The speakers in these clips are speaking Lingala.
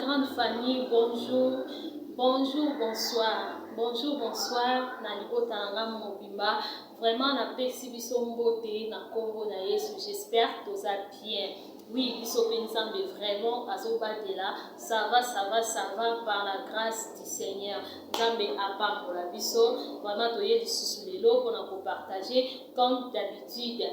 grande famille, bonjour, bonjour, bonsoir, bonjour, bonsoir na libota na nga mobimba. Vraiment napesi biso mbote na kombo na Yesu. J'espère toza bien. Oui, biso pe Nzambe vraiment azobatela. Ça va, ça va, ça va par la grâce du Seigneur. Nzambe apambola biso. Vraiment toye lisusu lelo pona ko partager comme d'habitude.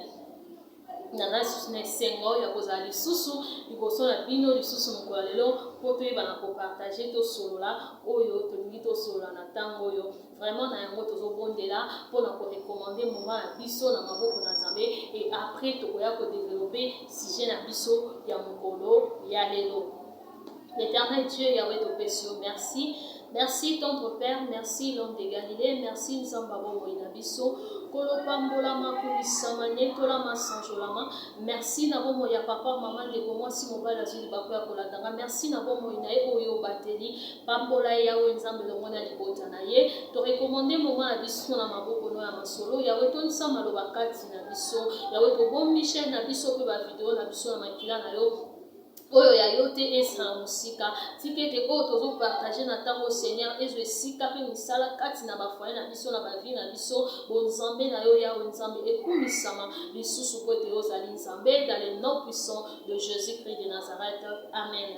Naza lisusu na esengo ya kozala lisusu liboso na bino lisusu mokolo ya lelo mpo toyebana kopartage, tosolola oyo tolingi tosolola na ntango oyo. Vraiment na yango tozobondela mpo na korecommande moment na biso na maboko na Nzambe, et après tokoya kodeveloppe sujet na biso ya mokolo ya lelo. L'Éternel Dieu, Yahweh topesi yo merci. Merci tendre Père, merci l'homme de Galilée, merci Nzamba bomoi na biso. Kolo pambolama, kumisama, netolama, sanjolama. Merci na bomoi ya papa, mama, ndeko mwasi, mobali azwi libaku ya kolanda nga. Merci na bomoi na ye oyo obateli. Pambola ye Yahweh Nzambe elongo na libota na ye. To recommander moment na biso na maboko no ya masolo. Yahweh tondisa maloba kati na biso. Yahweh tobombi chaîne na biso pe ba video na biso na makila na yo. Oyo ya yo te ezala mosika. Tika ete oyo tozo partager na tango Seigneur ezwa esika pe misala kati na ba foyer na biso, na ba vie na biso. Bonzambe na yo Yahweh Nzambe ekumisama lisusu po ete yo ozali Nzambe dans le nom puissant de Jesus-Christ de Nazareth. Amen.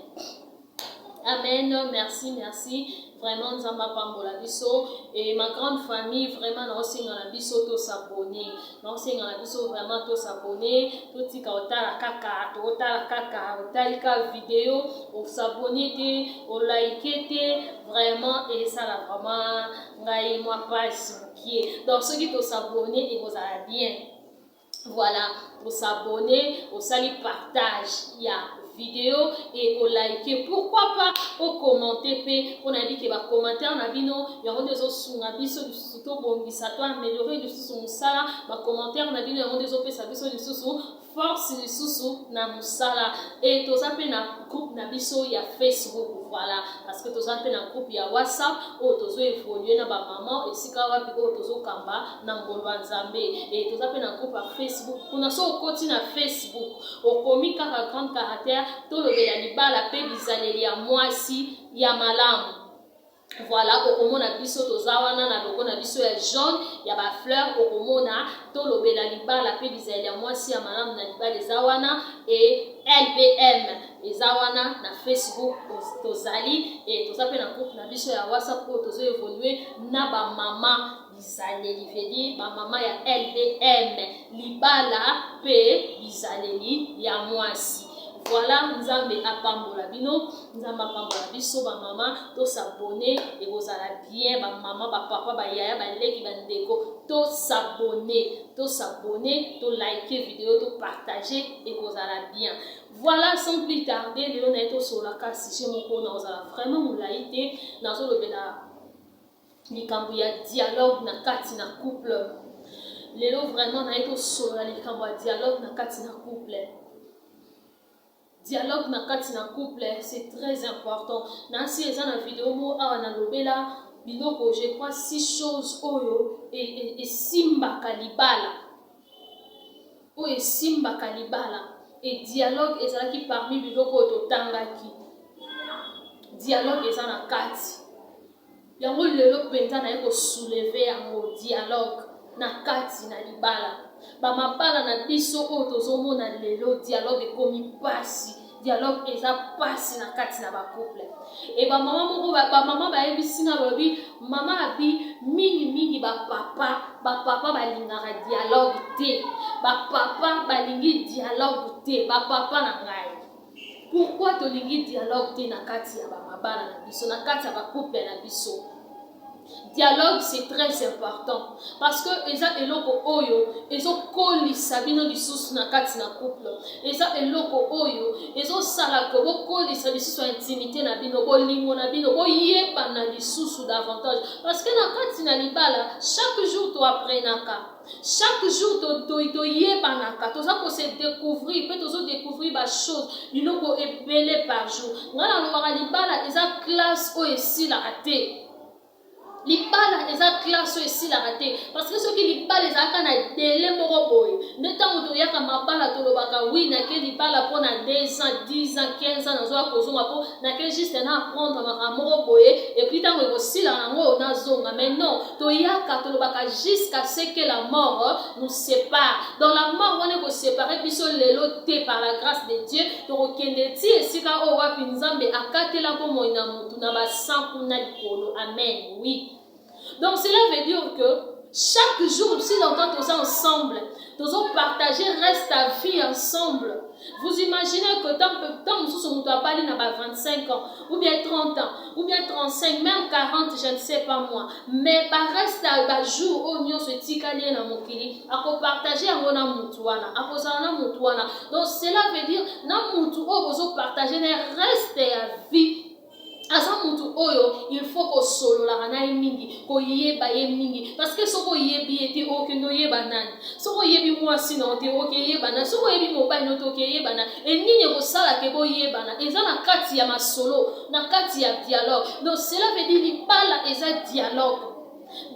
Amen, merci, merci. Vraiment, Nzambe apambola biso. Et ma grande famille, vraiment, naosenga na biso to s'abonner. Naosenga na biso vraiment to s'abonner. Totika otala kaka, totala kaka, otali ka video, o s'abonner te, o liker te. Vraiment, ezala vraiment ngai mwa pasi mokie. Donc, soki to s'abonner, ekozala bien. Voilà, o s'abonner, osali partage ya vidéo et o liker. Pourquoi pas o commenter pe pona yebi ke ba commentaire na bino yango nde ezosunga biso lisusu tobongisa to améliorer lisusu mosala. Ba commentaire na bino yango nde ezopesa biso lisusu force lisusu na mosala. Et toza pe na groupe na biso ya Facebook, voilà, parce que toza pe na groupe ya WhatsApp oyo tozo évoluer na ba maman esika wapi oyo tozokamba na ngolu ya Nzambe. Et toza pe na groupe ya Facebook kuna, so okoti na Facebook okomi kaka Grande Caractère, tolobela libala pe bizaleli ya mwasi ya malamu. Voilà, okomona biso toza wana na logo na biso ya jaune ya ba fleur, okomona tolobela libala pe bizaleli ya mwasi ya malamu na libala eza wana, et LBM eza wana na Facebook tozali, et toza pe na groupe na biso ya WhatsApp oyo tozo évoluer na ba mama bizaleli, veut dire ba mama ya LBM libala pe bizaleli ya mwasi. Voilà, Nzambe apambola bino, Nzambe apambola biso ba mama, to s'abonner ekozala bien, ba mama, ba papa, ba yaya, ba leki, ba ndeko, to s'abonner, to s'abonner, to liker vidéo, to partager ekozala bien. Voilà, sans plus tarder, lelo na yeto solaka sujet moko na ozala vraiment molayi te, nazolobela likambo ya dialogue na kati na couple. Lelo vraiment na yeto solola likambo ya dialogue na kati na couple. Dialogue na kati na couple, c'est très important. Nasi eza na vidéo mo awa na lobela biloko, je crois 6 choses oyo esimbaka libala. Oyo esimbaka libala. Et dialogue ezalaki parmi biloko oyo totangaki. Dialogue eza na kati. Yango lelo mpenza naye ko soulever yango, dialogue na kati na libala. Ba mabala na biso oyo tozomona lelo, dialogue ekomi pasi. Dialogue eza pasi na kati na ba couple. Et ba mama moko, ba mama bayebisi nga, balobi mama abi mingi mingi ba papa, ba papa balingaka dialogue te. Ba papa balingi dialogue te, ba papa na ngai. Pourquoi tolingi dialogue te na kati ya ba mabala na biso, na kati ya ba couple na biso? Dialogue c'est très important parce que eza eloko oyo ezokolisa bino lisusu na kati na couple, eza eloko oyo ezosala ko bokolisa lisusu intimité na bino, bolingo na bino, boyebana lisusu davantage, parce que na kati na libala chaque jour to apprenaka, chaque jour toyebanaka, toza ko se découvrir pe tozo découvrir ba choses, biloko ebele par jour. Nga nalobaka libala eza classe oyo esilaka te. Libala eza classe oyo esilaka te, parce que soki libala ezalaka na délai moko boye nde ntango toyaka mabala tolobaka: "Oui, nake libala mpo na 2 ans, 10 ans, 15 ans, nazoya kozonga mpo nake juste na apprendre makambo moko boye, et puis ntango ekosila yango nazonga." Mais non, toyaka tolobaka "jusqu'à ce que la mort nous sépare". Donc la mort wana ekosépare biso lelo te. Par la grâce de Dieu, tokokende ti esika oyo wapi Nzambe akatela bomoi na motu na basan kuna likolo. Amen, oui. Donc cela veut dire que chaque jour, si longtemps toza ensemble, tozopartager reste à vie ensemble. Vous imaginez que tant mosusu moto abali na ba 25 ans ou bien 30 ans ou bien 35, même 40, je ne sais pas moi, mais bareste bajour oyo nyonso etikali ye na mokili, akopartage yango na mutu wana, akozala na mutu wana. Donc cela veut dire na mutu oyo bozopartage na reste ya vie aza mutu oyo il faut kosololaka na ye mingi, koyeba ye mingi, parce que soki oyebi ye te, okende oyeba nani? Soki oyebi mwasi na yo te, okeyeba nani? Soki oyebi mobali na yo te, okeyeba nani? Enini ekosalaka boyebana? Eza na kati ya masolo, na kati ya dialogue. Donc cela veut dire libala eza dialogue.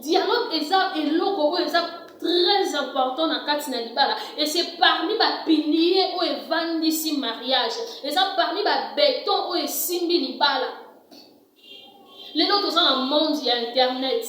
Dialogue eza eloko oyo eza très important na kati na libala, et c'est parmi bapilier oyo evandisi mariage, eza parmi babéton oyo esimbi libala. Lelo toza na monde ya internet.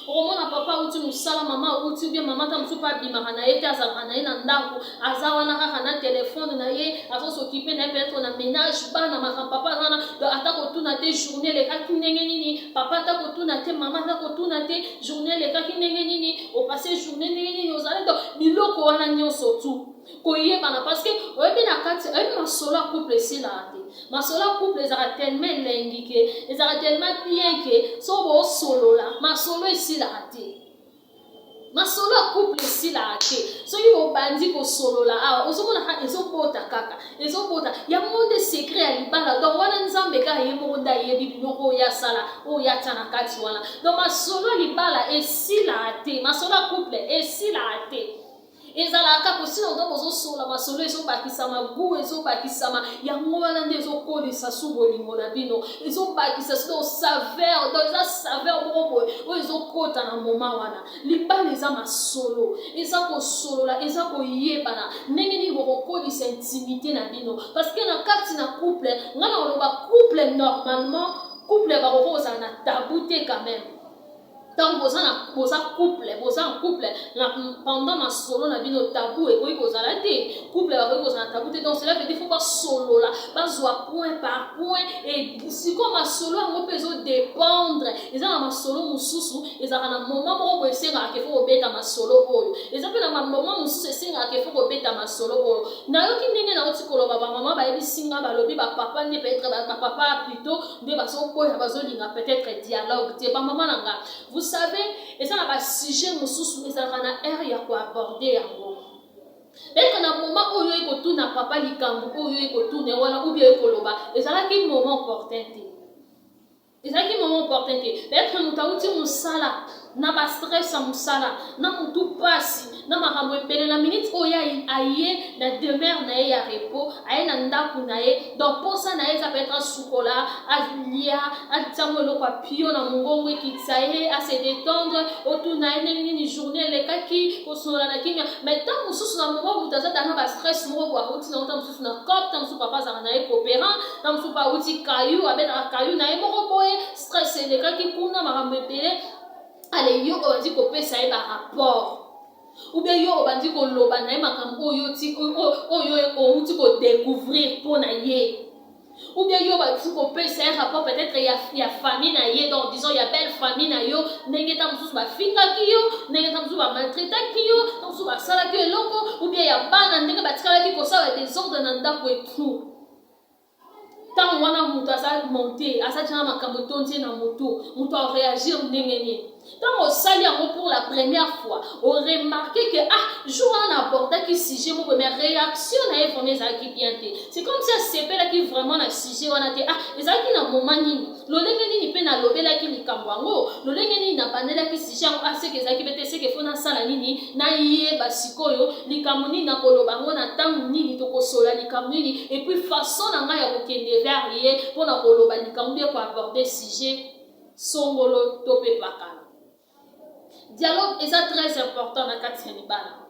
Okomona papa auti mosala, mama auti, ou bien mama ta mosusu mpe abimaka na ye te, azalaka na ye na ndako, aza wana kaka na telefone na ye, azosokipe na ye peut-être na ménage, bana, makambo. Papa aza wana, ata kotuna te journée elekaki ndenge nini. Papa ata kotuna te, mama ata kotuna te journée elekaki ndenge nini, opase journée ndenge nini, ozali. Donc biloko wana nyonso tu koyebana, parce que oyebi na kati, oyebi masolo ya couple esilaka te. Masolo ya couple ezalaka tellement elengi ke ezalaka tellement bien ke so boosolola, masolo esilaka te. Masolo ya couple esilaka te. Soki bobandi kosolola awa, ozomona kaka ezobota, kaka ezobota. Yango nde secret ya libala. Donc wana Nzambe kaka ye moko nde ayebi biloko oyo asala, oyo atia na kati wana. Donc masolo ya libala esilaka te, masolo ya couple esilaka te. Ezalaka kaka osila ntango ozosola masolo, ezobakisama gu, ezobakisama. Yango wana nde ezokolisa su bolingo na bino, ezobakisa su donc saveur. Donc eza saveur moko boye oyo ezokota na moma wana. Libala eza masolo, eza kosolola, eza koyebana ndenge nini bokokolisa intimité na bino, parce que na kati na couple, ngai na koloba couple, normalement couple bakoki kozala na tabou te quand même. Ntango boza na boza couple, boza en couple, na pendant masolo na bino, tabou ekoki kozala te. Couple bakoki kozala na tabou te. Donc cela veut dire faut basolola, bazwa point par point. E sikoyo masolo yango mpe ezodépendre. Eza na masolo mosusu ezalaka na moment moko boye esengaka ke faut kobeta masolo oyo, eza mpe na bamoment mosusu esengaka ke faut kobeta masolo oyo. Nayoki ndenge nauti koloba, bamama bayebisi nga, balobi bapapa nde peut-être, bapapa plutôt nde bazoboya, bazolinga peut-être dialogue te. Bamama na nga, vous savez, eza na basujet mosusu ezalaka na heure ya koaborder yango. Peut-être na moment oyo ekotuna papa likambo oyo ekotuna wana ou bien ekoloba, ezalaki moment opportun te, ezalaki moment opportun te. Peut-être moto awuti mosala na bastress ya mosala, na motu pasi, na makambo ebele. Na minute oyo aye na demeure na ye ya repos, aye na ndako na ye, donc posa na ye eza peut-être asukola, alia, atiango eloko ya pio na mongongo, ekitisa ye, ase détendre, otuna ye ndenge nini journée elekaki, kosolola na kimia. Mais ntango mosusu na moment moto aza dana bastress moko boye, awuti na ntango mosusu na cop, ntango mosusu papa azalaka na ye coopérant, ntango mosusu pa awuti kayu, abetaka kayu na ye moko boye, stress elekaki kuna, makambo ebele. Ale, yo obandi kopesa ye barapport ou bien yo obandi koloba na ye makambo oyo oyo outi kodécouvrir mpo na ye, ou bien yo bandi kopesa ye rapport peut-être ya famille na ye, donc disons ya belle famille na yo, ndenge ntango mosusu bafingaki yo, ndenge ntango mosusu bamaltraitaki yo, ntango mosusu basalaki yo eloko, ou bien ya bana, ndenge batikalaki kosala désordre na ndako et tout. Ntango wana moto aza monte, aza tia na makambo etondi ye na motu, moto aréagir ndenge nini? Ntango osali yango pour la première fois, oremarke que ah, jour wana na abordaki sujet moko, mais réaction na ye vraiment ezalaki bien te. C'est comme si asepelaki vraiment na sujet wana te. Ah, ezalaki na moment nini, lolenge nini mpe nalobelaki likambo yango, lolenge nini nabandelaki sujet yango? Ah, seke ezalaki mpe te. Seke faut nasala nini? Nayeba sikoyo likambo nini nakoloba yango, na ntango nini tokosola likambo nini, et puis façon na ngai ya kokende vers ye mpona koloba likambo, bie koaborder sujet songolo to mpe pakala. Dialogue eza très important na kati ya libala.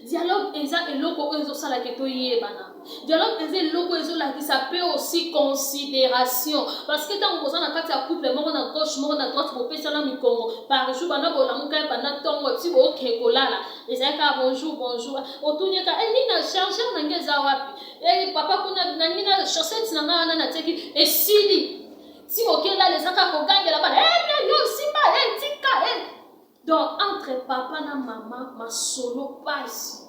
Dialogue eza eloko oyo ezosala ke toyebana. Dialogue eza eloko oyo ezolakisa mpe aussi considération, parce que ntango boza na kati ya couple moko, na gauche moko na droite, bopesana mikongo par jour, banda bolamuka ye, banda ntongo ti booke kolala, ezali kaka bonjour, bonjour. Otuni ka e nini na chargeur na ngai eza wapi? E papa kuna nangi na chaussette na ngai wana natiaki esili. Ti bokelala, eza kaka kogangela bana: e yo simba, e tika e. Donc entre papa na mama, masolo pasi,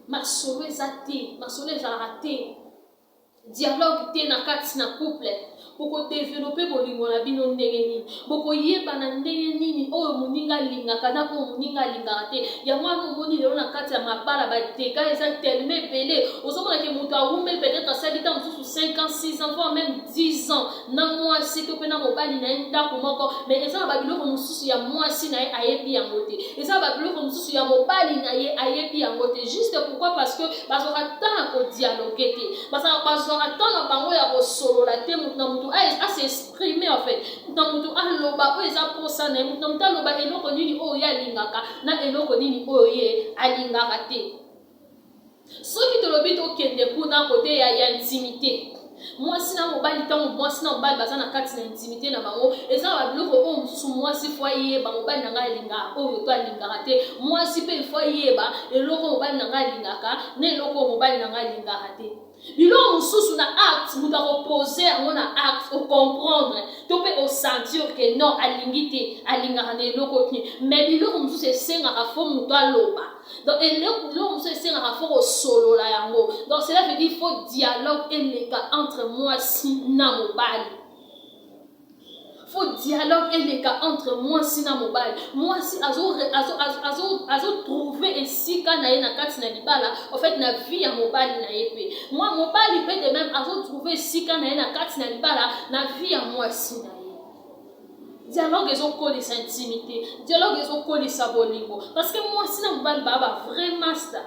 masolo eza te, masolo ezalaka te, dialogue te na kati na couple. Bokodévelopper bolingo na bino ndenge nini? Bokoyebana ndenge nini oyo moninga alingaka na oyo moninga alingaka te? Yango wana omoni lelo na kati ya mabala, badégâts eza tellement ebele. Ozomonake moto awumeli, peut-être asali ntango mosusu 5 ans, 6 ans, voire même 10 ans na mwasi to mpe na mobali na ye ndako moko, mais eza na babiloko mosusu ya mwasi na ye ayebi yango te, eza na babiloko mosusu ya mobali na ye ayebi yango te. Juste pourquoi? Parce que bazwaka temps ya kodialoguer te, bazwaka temps na bango ya kosolola te. Motu na motu as'exprime, en fait motu na motu aloba oyo eza mposa na ye, motu na motu aloba eloko nini oyo ye alingaka na eloko nini oyo ye alingaka te. Soki tolobi tokende kuna kote ya intimité, mwasi na mobali, ntango mwasi na mobali baza na kati na intimité na bango, eza na babiloko oyo mosusu mwasi faut ayeba: mobali na ngai alingaka oyo to alingaka te. Mwasi mpe faut ayeba eloko mobali na ngai alingaka na eloko oyo mobali na ngai alingaka te. Biloko mosusu na acte, moto akopose yango na acte, ocomprendre to mpe osentir ke non, alingi te, alingaka na eloko te. Mais biloko mosusu esengaka faut moto aloba. Donc eloko mosusu esengaka faut kosolola yango. Donc cela veut dire faut dialogue eleka entre mwasi na mobali, faut dialogue eleka entre mwasi na mobali. Mwasi azotrouver esika na ye na kati na libala, en fait na vie ya mobali na ye, mpe mwa mobali mpe de même azotrouver esika na ye na kati na libala, na vie ya mwasi na ye. Dialogue ezokolisa intimité, dialogue ezokolisa bolingo, parce que mwasi na mobali baa ba vrai master.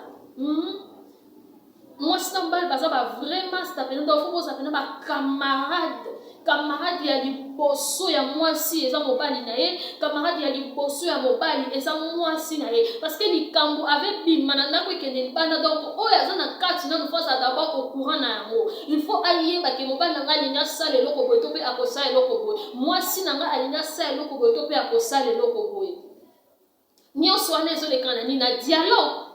Mwasi na mobali baza ba vrai master mpenza. Donc faut boza mpenza bacamarade. Camarade ya liboso ya mwasi eza mobali na ye, camarade ya liboso ya mobali eza mwasi na ye, parce que likambo avebima na ndako, ekende libanda, donc oyo aza na kati nanu faut aza d'abord au courant na yango. Il faut ayeba ke mobali na ngai alingi asala eloko boye to mpe akosala eloko boye, mwasi na ngai alingi asala eloko boye to mpe akosala eloko boye. Nyonso wana ezolekana na nini? Na dialogue.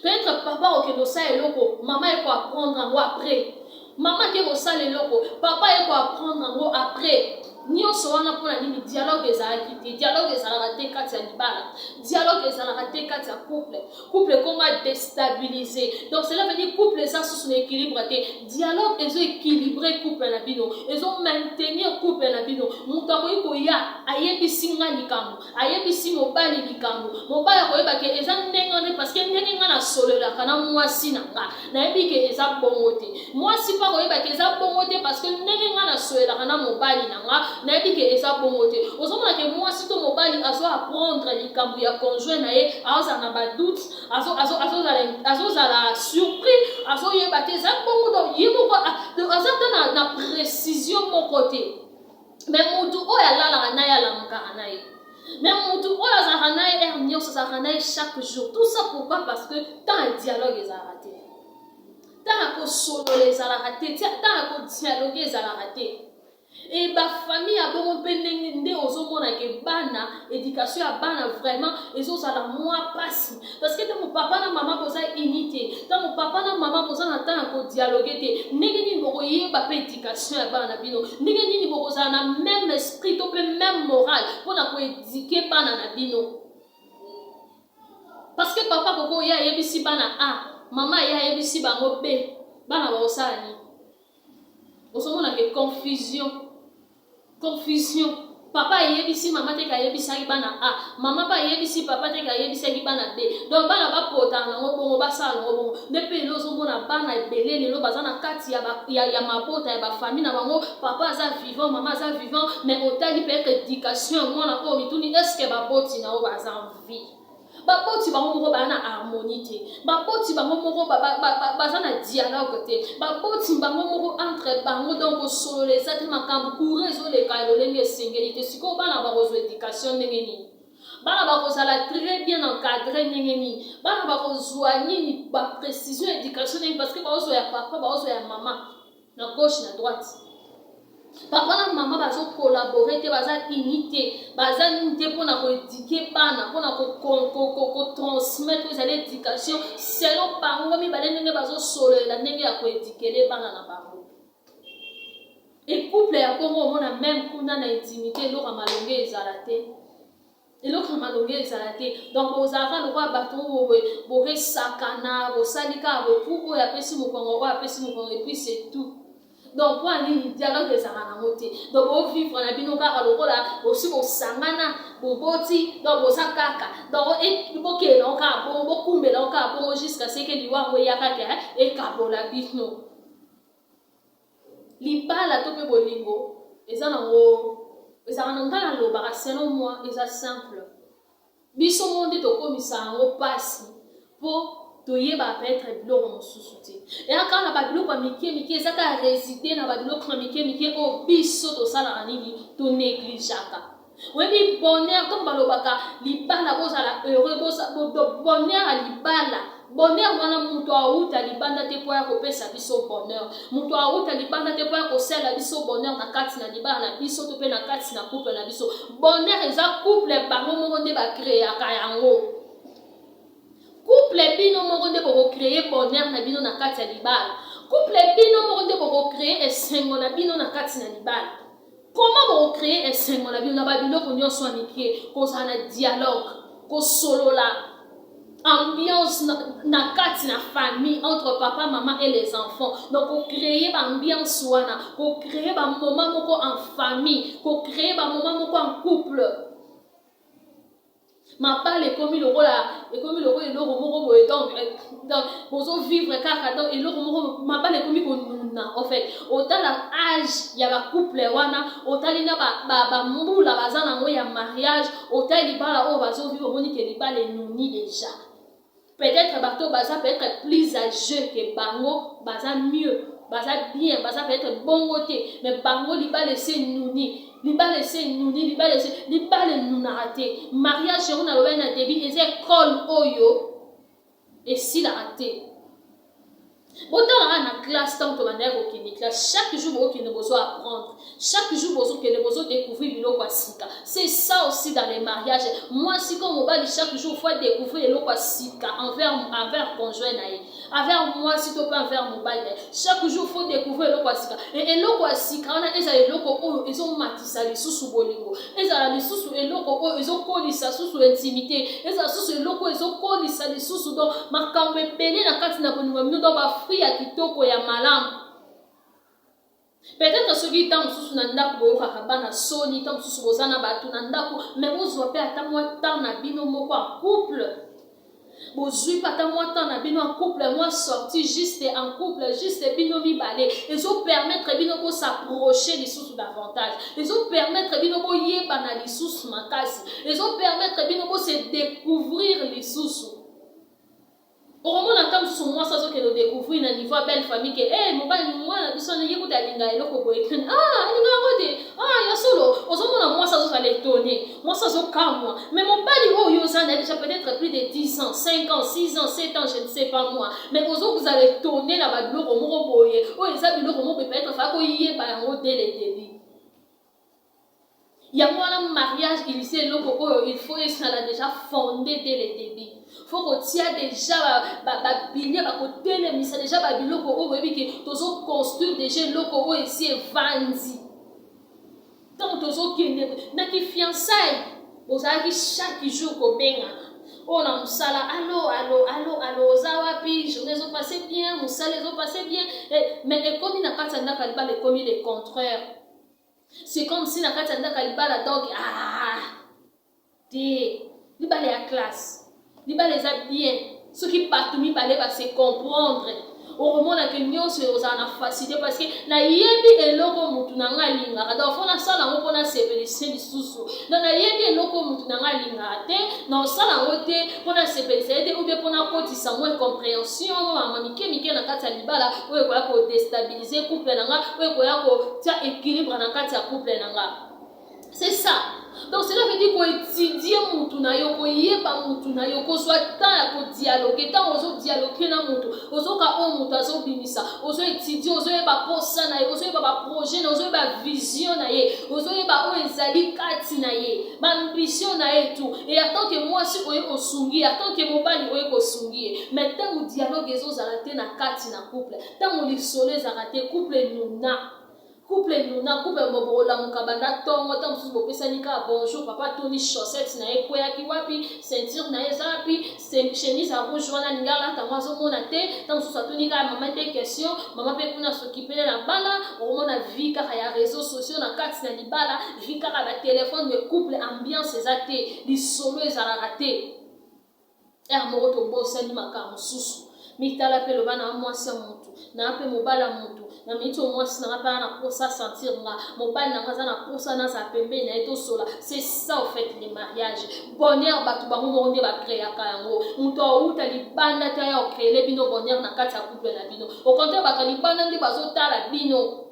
Peut-être papa okende osala eloko, mama ye koapprendre yango après. Mama ake kosala eloko, papa ye koapprendre yango après. Nyonso wana mpona nini? Dialogue ezalaki te. Dialogue ezalaka te kati ya libala, dialogue ezalaka te kati ya couple. Couple ekoma déstabilisé. Donc cela veut dire couple eza susu na équilibre te. Dialogue ezoéquilibre couple na bino, ezomaintenir couple na bino. Moto akoki koya, ayebisi nga likambo, ayebisi mobali likambo, mobali akoyeba ke eza ndenge wana, parce que ndenge nga nasololaka na mwasi na nga, nayebi ke eza bongo te. Mwasi mpe akoyeba ke eza bongo te, parce que ndenge nga nasololaka na mobali na nga, nayebi ke eza bongo te. Ozomona ke mwasi to mobali azo apprendre likambo ya conjoint na ye, azozala na badoute, azozala surpris, azoyeba te eza bongo. Donc ye moko aza ta na précision moko te. Mais motu oyo alalaka na ye, alamukaka na ye, mais motu oyo azalaka na ye heure nyonso, azalaka na ye chaque jour. Tout ça pourquoi? Parce que temps ya dialogue ezalaka te, temps ya kosolola ezalaka te, temps ya kodialogue ezalaka te. E bafamille ya bongo mpe ndenge nde ozomona ke bana, éducation ya bana vraiment ezozala mwa pasi, parce que ntango papa na mama boza uni te, ntango papa na mama boza na ntango ya kodialogue te, ndenge nini bokoyeba mpe éducation ya bana na bino? Ndenge nini bokozala na même esprit to mpe même morale mpona koéduquer bana na bino? Parce que papa koko ye ayebisi bana A, mama ye ayebisi bango B, bana bakosala nini? Ozomona ke confusion, confusion. Papa ayebisi mama te ke ayebisaki bana A, mama mpe ayebisi papa te ke ayebisaki bana B. Donc bana bapotaka nango bongo, basala nango bongo nde. Mpe lelo ozomona bana ebele lelo baza na kati ya mabota ya bafamille na bango, papa aza vivant, mama aza vivant, mais otali peut-être éducation ya mwana oyo, mituni: est-ce baboti na oyo baza en vie? Baboti bango moko baza na harmonie te, baboti bango moko baza na dialogue te, baboti bango moko entre bango, donc kosolola eza te, makambo courant ezoleka lolenge esengeli te. Sikoyo bana bakozwa éducation ndenge nini? Bana bakozala très bien encadre ndenge nini? Bana bakozwa nini ba précision ya éducation nini? Parce que baozwa ya papa, baozwa ya mama, na gauche na droite. Papa na mama bazocollaborer te, baza uni te, baza nini te mpona koéduquer bana, mpona kotransmettre ezali éducation selon bango mibale, ndenge bazosololela, ndenge ya koéduquer bana na bango. E couple ya bongo, omona même kuna na intimité, eloko ya malonge ezala te, eloko ya malonge ezala te. Donc bozalaka lokola bato oyo boye bokesakana, bosali kaka boye pu oyo apesi mokongo, oyo apesi mokongo, et puis c'est tout. Donc mpo nini? Dialogue ezalaka nango te. Donc bovivre na bino kaka lokola bosi bosangana, boboti, donc boza kaka, donc bokende nango kaka bongo, bokumbela yango kaka bongo jusqu'à ce que liwa yango eya kaka ekabola bino. Libala to mpe bolingo eza nango, ezalaka na ngai nalobaka, selon moi eza simple. Biso mo nde tokomisa yango mpasi mpo toyeba peut-être biloko mosusu te. Eya kaka na babiloko ya mike mike, eza kaka réside na babiloko ya mike mike oyo biso tosalaka nini, tonégligeaka. Oyebi, bonheur, ntango balobaka libala, bozala heureux, bonheur ya libala, bonheur wana, moto awuta libanda te mpo ya kopesa biso bonheur, moto awuta libanda te mpo ya kosala biso bonheur na kati na libala na biso to mpe na kati na couple na biso. Bonheur eza couple bango moko nde bacréaka yango. Couple bino moko nde bokocréer bonheur na bino na kati ya libala. Couple bino moko nde bokocréer esengo na bino na kati na libala. Comment bokocréer esengo na bino? Na babiloko nyonso ya mike, kozala na dialogue, kosolola, ambiance na kati na famille, entre papa, maman et les enfants. Donc kocréer baambiance wana, kocréer bamoment moko en famille, kocréer bamoment moko en couple. Mabala ekomi lokola eloko moko boye, donc bozovivre kaka, donc eloko moko, mabala ekomi konuna. En fait, otala age ya bacouple wana, otali na bambula baza nango ya mariage, otali libala oyo bazovivre, omoni ke libala enuni déjà. Peut-être bato baza peut-être plus âgé que bango, baza mieux, baza bien, baza peut-être bongo te, mais bango libala esi enuni, libala esi enuni, libala esi, libala enunaka te. Mariage yango, nalobaki na début, eza ekole oyo esilaka te. Botalaka na classe, ntango tobandaki kokende classe, chaque jour bokokende, bozo apprendre, chaque jour bozokende, bozodécouvrir biloko ya sika. C'est ça aussi dans les mariages. Mwasi ko mobali, chaque jour faut découvrir eloko ya sika envers conjoint na ye, envers mwasi to mpe envers mobali na ye. Chaque jour faut découvrir eloko ya sika. E eloko ya sika wana ezala eloko oyo ezomatisa lisusu bolingo, ezala lisusu eloko oyo ezokolisa susu intimité, ezala susu eloko oyo ezokolisa lisusu, donc makambo ebele na kati na bolingo ya bino, donc bafruit ya kitoko, ya malamu. Peut-être soki ntango mosusu na ndako boyokaka bana soni, ntango mosusu boza na bato na ndako, mais bozwa mpe ata mwa temps na bino moko ya couple. Bozwi mpe ata mwa temps na bino en couple, mwa sortie juste en couple, juste bino mibale, ezopermettre bino bos'approcher lisusu davantage, ezopermettre bino boyebana lisusu makasi, ezopermettre bino bose découvrir lisusu. Okomona ata mosusu mwasi azokende odécouvrir na niveau ya belle famille ke e mobali, mwana biso ye kuta alinga eloko boye, ah, alinga yango te, ah, ya solo. Ozomona mwasi azozala étonné, mwasi azokamwa, mais mobali oyo oza na déjà peut-être plus de 10 ans, 5 ans, 6 ans, 7 ans, je ne sais pas moi, mais ozozala étonné na babiloko moko boye oyo eza biloko moko boye, peut-être faa koyeba yango dès le début. Yango wana mariage ilisi eloko oyo il faut ezala déjà fondé dès le début. Faut kotia déjà bapilier, bakotelemisa déjà babiloko oyo boyebi ke tozoconstruire déjà eloko oyo esi evandi. Ntango tozokende naki fiançaille, bozalaki chaque jour kobengana oyo na mosala: "Allo, allo, allo, allo, oza wapi? Journée ezopasse bien? Mosala ezopasse bien?" Mais ekomi na kati ya ndako ya libala, ekomi le contraire. C'est comme si na kati ya ndako ya libala, donc ah te, libala ya classe, libala eza bien soki bato mibale base comprendre. Okomona ke nyonso ozala na facilité, parce que nayebi eloko mutu na ngai alingaka, donc faut nasala yango mpo nasepelisa lisusu. Donc nayebi eloko mutu na ngai alingaka te, na osala yango te mpo nasepelisa ye te, ou bien mpo nakotisa mwa incompréhension, mama mike mike na kati ya libala oyo ekoya kodéstabiliser couple na nga, oyo ekoya kotia équilibre na kati ya couple na nga. C'est ça. Donc cela veut dire koétudie mutu na yo, koyeba mutu na yo, kozwa temps ya kodialogue. Ntango ozodialogue na mutu, ozoka oyo mutu azobimisa, ozoétudie, ozoyeba posa na ye, ozoyeba baprojet na ye, ozoyeba vision na ye, ozoyeba oyo ezali kati na ye, baambition na ye, tout. Et en tant que mwasi oye kosungi ye, en tant que mobali oye kosungi ye. Mais ntango dialogue ezozala te na kati na couple, ntango lisolo ezalaka te, couple enuna, couple enuna. Couple bokolamuka banda ntongo, ntango mosusu bopesani kaka bonjour. Papa toni chaussette na ye ekweyaki wapi, ceinture na ye eza wapi, chemise ya rouge wana alingi alata yango, azomona te. Ntango mosusu atuni kaka mama te question, mama mpe kuna s'occuper na bana. Okomona vie kaka ya réseaux sociaux na kati na libala, vie kaka batelefone, mais couple ambiance eza te, lisolo ezalaka te. Ere moko tobosani makambo mosusu. Mitala mpe, loba na mwasi ya motu na mpe mobali ya motu na miniti oyo. Mwasi nanga mpe aza na posa sentir nga, mobali nanga aza na posa nazala pembeni na ye, tosola. C'est ça au fait le mariage. Bonheur, bato bango moko nde bacréaka yango. Moto awuta libanda te aya ocréele bino bonheur na kati ya couple na bino. Au contraire, bato ya libanda nde bazotala bino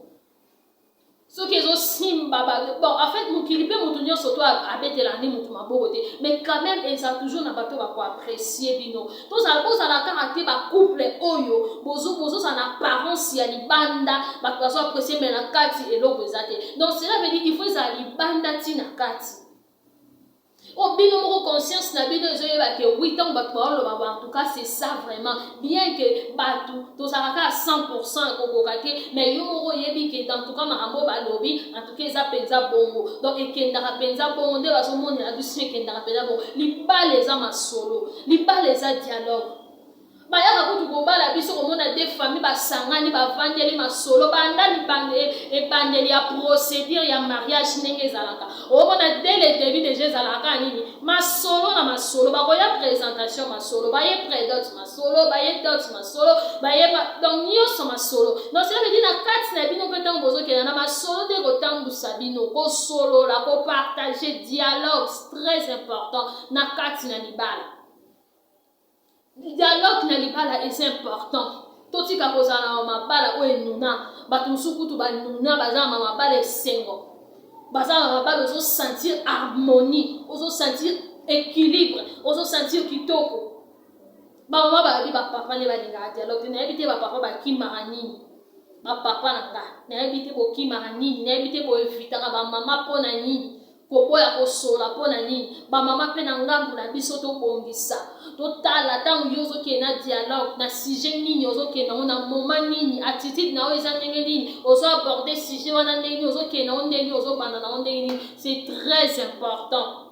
soki ezosimba. Bon, en fait, mokili mpe motu nyonso to abetela nde motu maboko te, mais quand même eza toujours na bato bakoapprécie bino. Tozala, bozala kaka te bacouple oyo bozozala na apparence ya libanda, bato bazoapprécie, mais na kati eloko eza te. Donc cela veut dire il faut ezala libanda ntina kati. O bino moko, conscience na bino ezoyeba ke oui, ntango bato baoloba, en tout cas c'est ça vraiment. Bien que bato tozalaka kaka 100 ekokoka te, mais yo moko oyebi ke en tout cas makambo balobi, en tout cas eza mpenza bongo. Donc ekendaka mpenza bongo nde bazomonela biso, ekendaka mpenza bongo. Libala eza masolo, libala eza dialogue. Bayaka kutu kobala biso, komona de famille basangani, bavandeli masolo banda ebandeli ya procédure ya mariage ndenge ezalaka. Omona dès le début déjà ezalaka kaka nini? Masolo na masolo. Bakoya présentation, masolo, baye prédot, masolo, baye dot, masolo, baye, donc nyonso masolo. Donc cela veut dire na kati na bino mpe, ntango bozokenda na masolo nde kotambusa bino, kosolola, kopartage, dialogue très important na kati na libala. Dialogue na libala eza important. Totika kozala na mabala oyo enuna. Bato mosusu kutu banuna, baza na mabala esengo, baza na mabala ozosentir harmonie, ozosentir équilibre, ozosentir kitoko. Bamama balobi bapapa nde balingaka dialogue te. Nayebi te bapapa bakimaka nini. Bapapa na nga, nayebi te bokimaka nini, nayebi te boevitaka bamama mpo na nini, koboya kosola mpo na nini. Bamama mpe na ngambu na biso, tobongisa, totala ntango yo ozokende na dialogue na sujet nini, ozokende yango na moment nini, attitude na yo eza ndenge nini, ozoaborde sujet wana ndenge nini, ozokende yango ndenge nini, ozobanda na yango ndenge nini. C'est très important.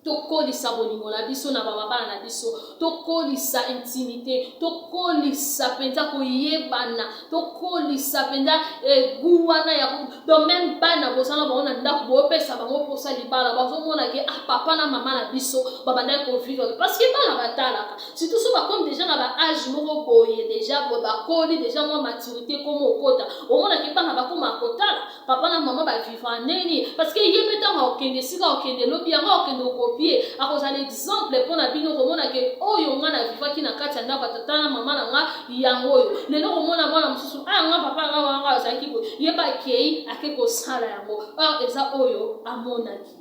Tokolisa bolingo na biso na bamabala na biso, tokolisa intimité, tokolisa mpenza koyebana, tokolisa mpenza egu wana ya. Donc même bana bozala bango na ndako, boopesa bango mposa libala, bazomona ke ah, papa na mama na biso babandaki kovivre, parce que bana batalaka, surtout so bakomi déjà na baage moko boye, déjà bakoli, déjà mwa maturité komo okota, omonaki bana bakoma kotala papa na mama bavivre ndenge nini, parce que ye mpe ntango akokende esika akokende lobi yango, akokende okopie, akozala exemple mpo na bino, komona ke oyo nga na vivaki na kati ya ndako ya tata na mama na nga, yango oyo lelo. Komona mwana mosusu aya, nga papa nga wanga azalaki boye, ye mpe akei ake kosala yango, or eza oyo amonaki.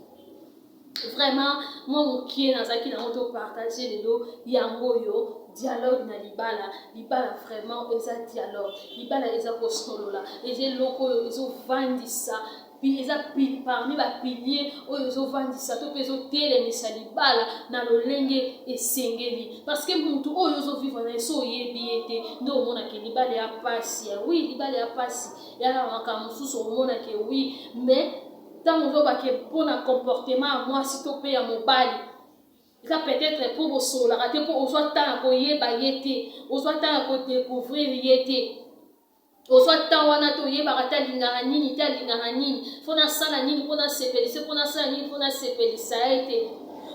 Vraiment, mwa mokie nazalaki nango topartage lelo, yango oyo dialogue na libala. Libala vraiment eza dialogue, libala eza kosolola, eza eloko oyo ezovandisa, eza parmi bapilier oyo ezovandisa to mpe ezotelemisa libala na lolenge esengeli, parce que motu oyo ozovivre na ye, so oyebi ye te, nde omonake libala ya pasi ya oui, libala ya pasi ya makambo mosusu, omonake oui. Mais ntango ozobake mpona comportement ya mwasi to mpe ya mobali, eza peut-être mpo bosololaka te, mpo ozwa ntango ya koyeba ye te, ozwa ntango ya kodécouvrir ye te, ozwa ntango wana te, oyebaka te alingaka nini te, alingaka nini, mpo nasala nini mpo nasepelisa, mpo nasala nini mpo nasepelisa ye te.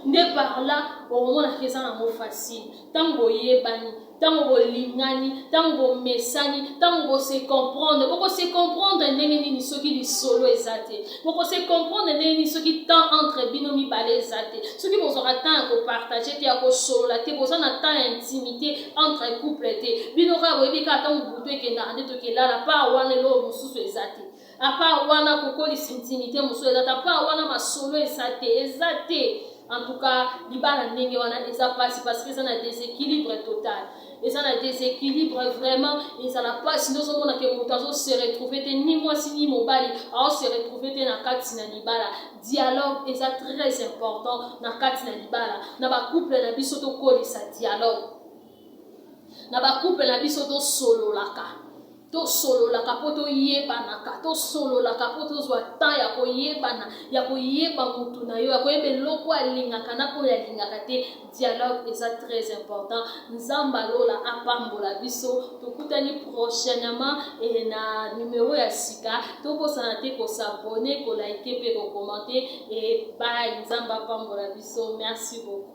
Nde par là okomonaka eza nango facile. Ntango boyebani, ntango bolingani, ntango bomesani, ntango bose comprendre, bokose comprendre ndenge nini soki lisolo eza te? Bokose comprendre ndenge nini soki temps entre bino mibale eza te, soki bozwaka temps ya kopartage te, ya kosolola te, boza na temps ya intimité entre couple te? Bino kaka boyebi kaka ntango butu ekendaka nde tokelala pa wana, eloko mosusu eza te. À part wana kokolisa intimité mosusu eza te, à part wana masolo eza te, eza te. En tout cas, libala ndenge wana eza mpasi parce que eza na déséquilibre total, eza na déséquilibre vraiment, ezala mpasi. Nde ozomona ke moto azose retrouve te, ni mwasi ni mobali aose retrouve te na kati na libala. Dialogue eza très important na kati na libala. Na bacouple na biso, tokolisa dialogue na bacouple na biso. Tosololaka, tosololaka mpo toyebanaka, tosololaka mpo tozwa temps ya koyebana, ya koyeba motu na yo, ya koyeba eloko alingaka na oyo alingaka te. Dialogue eza très important. Nzambe alola apambola biso. Tokutani prochainement e na numero ya sika. Tobosana te kos'abonner, kolike mpe kocommenter. E bye, Nzambe apambola biso. Merci beaucoup.